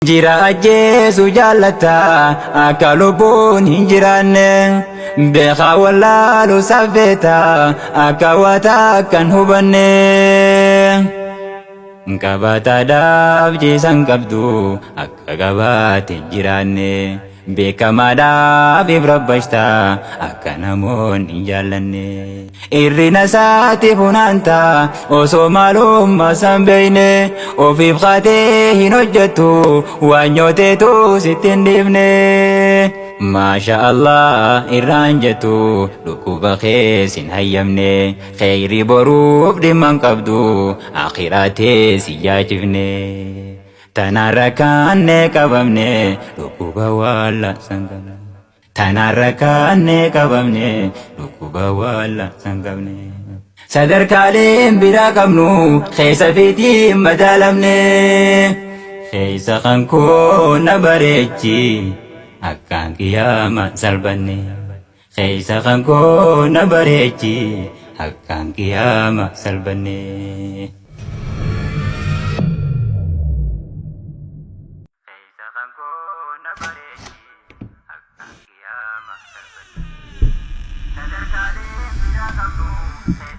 Jira ajjeesu jaallata akka lubbuun hin jiraanne, beekaa wallaalu saffeeta akka wata akkan hubanne. Qabaataadhaaf ciisan qabdu akka qabaate hin jiraanne, beekamaadhaaf ifrabbashta akka namoonni hin jaallanne. Irrina isaatti funaanta osoo maalummaa san beekne, ofiif kaatee hin hojjettu waan nyooteetu sitti hin dhiifne. Maasha Allah irraan jettu dhukkuba kees hin hayyamne, kheyri boruuf dhimma hin qabdu akhiraatee si yaachifne. Tanaan rakkaanne qabamne dhukkuba waalla san qabne. Tanaan rakkaanne qabamne dhukkuba waalla san qabne. Sadarkaaleen biraa qabnu keessa fiitiin madaalamne. Keessa kan koo na bareechi akkaan qiyaama salphanne. Keessa kan koo na bareechi akkaan qiyaama salphanne. Keessa kan koo na bareechi akkaan qiyaama salphanne. Sadarkaaleen biraa qabnu keessa.